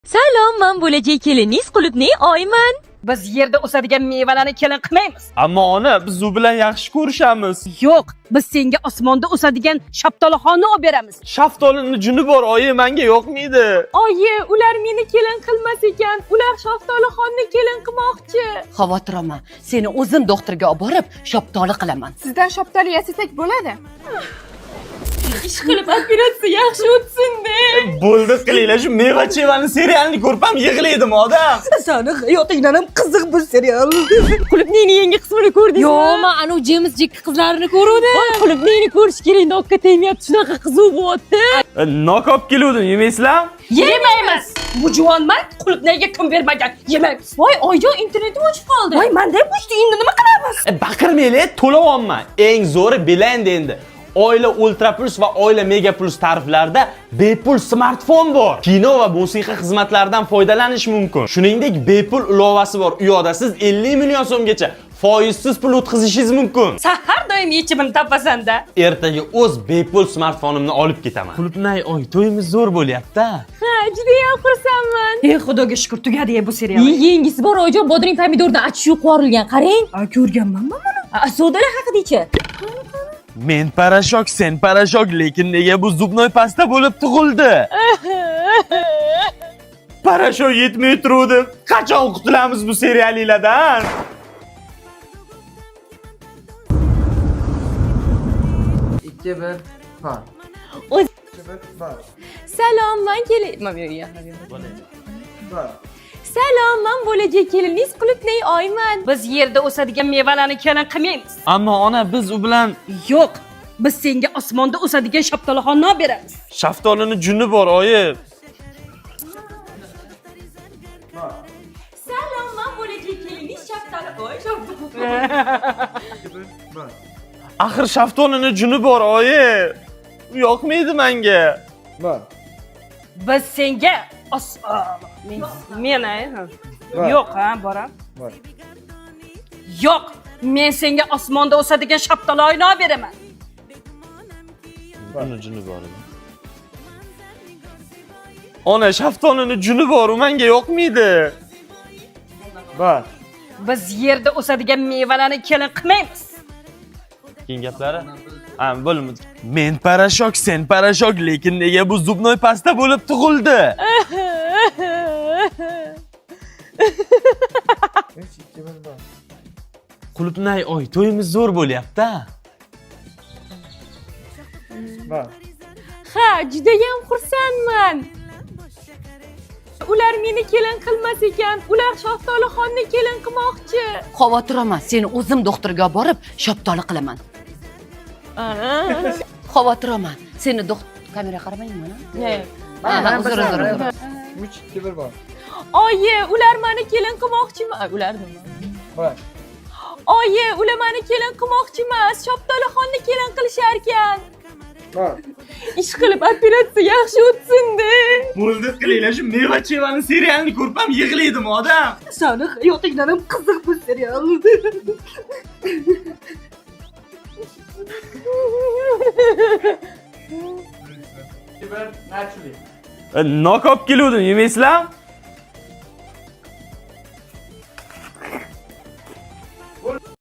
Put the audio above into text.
Salom, men bo'lajak keliningiz Qulupnay oyman. Biz yerda o'sadigan mevalarni kelin qilmaymiz. Ammo ona, biz u bilan yaxshi ko'rishamiz. Yo'q, biz senga osmonda o'sadigan shaftolixonni olib beramiz. Shaftolini juni bor, oyi, menga yoqmaydi. Oyi, ular meni kelin qilmas ekan. Ular shaftolixonni kelin qilmoqchi. Xavotir olma. Seni o'zim doktorga olib borib, shaftoli qilaman. Sizdan shaftoli yasasak bo'ladi. Ish qilib operatsiya yaxshi o'tsin-da. Bo'ldi qilinglar, shu meva-chevani serialini ko'rib ham yig'laydim odam. Sani hayotingdan ham qiziq bu serial. Qulupnayni yangi qismini ko'rdingizmi? Yo'q, men anu James Jekki qizlarini ko'ruvdim. Voy, Qulupnayni ko'rish kerak, nokka tegmayapti, shunaqa qiziq bo'lyapti. Nok olib keluvdim, yemaysizlar? Yemaymiz. Bu juvonmarg qulupnayga kun bermagan. Yemaymiz. Voy, oyijon, internetim o'chib qoldi. Voy, menda ham o'chdi, endi nima qilamiz? Baqirmanglar, to'layapman. Eng zo'ri Beeline endi. Oila Ultra Plus va Oila Mega Plus tariflarida bepul smartfon bor. Kino va musiqa xizmatlaridan foydalanish mumkin. Shuningdek, bepul ilovasi bor. U yoqda siz 50 million so'mgacha foizsiz pul o'tkazishingiz mumkin. Sen har doim yechimini topasan-da. Ertaga o'z bepul smartfonimni olib ketaman. Qulupnay oy, to'yimiz zo'r bo'lyapti-a. Ha, juda ham xursandman. Ey, xudoga shukur tugadi bu serial. Yengisi bor oyijon, bodring pomidordan achish yo'q qovurilgan. Qarang. A, ko'rganman men buni. Sodalar haqida-chi? Men parashok, sen parashok, lekin nega bu zubnoy pasta bo'lib tug'ildi? Parashok yetmay turuvdi. Qachon qutulamiz bu seriallardan? Ikki, bir, bor. Ikki, bir, bor. Salom, men kelin. Bor. Salom, men bo'lajak keliningiz Qulupnay oyman. Biz yerda o'sadigan mevalarni kelin qilmaymiz. Ammo ona, biz u bilan Yo'q, biz senga osmonda o'sadigan shaftolixonni olib beramiz. shaftolini juni bor, oyi. Salom, men bo'lajak keliningiz Shaftoli. Voy, Shaftoli. Ikki, bir, bor. Axir shaftolini juni bor, oyi. U yoqmaydi menga. Bor. Biz senga os men ha. Bor. Yo'q, ha, boram. Bor. Yo'q, men senga osmonda o'sadigan shaftolini olib beraman. Uni juni bor. Ona, shaftolini juni bor, u menga yoqmaydi. Bor. Biz yerda o'sadigan mevalarni kelin qilmaymiz. Keyin gaplari? Ha, bo'lmadi. Men parashok, sen parashok, lekin nega bu zubnoy pasta bo'lib tug'ildi? Uch, ikki, bir, bor. Qulupnay oy, to'yimiz zo'r bo'lyapti-a. Bor. Ha, juda ham xursandman. Ular meni kelin qilmas ekan. Ular shaftolixonni kelin qilmoqchi. Xavotir olma. Seni o'zim doktorga olib borib, shaftoli qilaman. Xavotir olma. Seni doktor kamera qaramayman, ha? Ha, uzr, uzr, uzr. Uch, ikki, bir, bor. Oyi, ular meni kelin qilmoqchi emas. Ular nima? Bor. Oyi, ular meni kelin qilmoqchi emas. Shaftolixonni kelin qilishar ekan. Bor. Ish qilib operatsiya yaxshi o'tsin-da. Bo'ldi qilinglar, shu meva-chevani serialini ko'rib ham yig'laydim odam. Sani hayotingdan ham qiziq bu serial. Ikki, bir, начали. Nok olib keluvdim, yemaysizlar?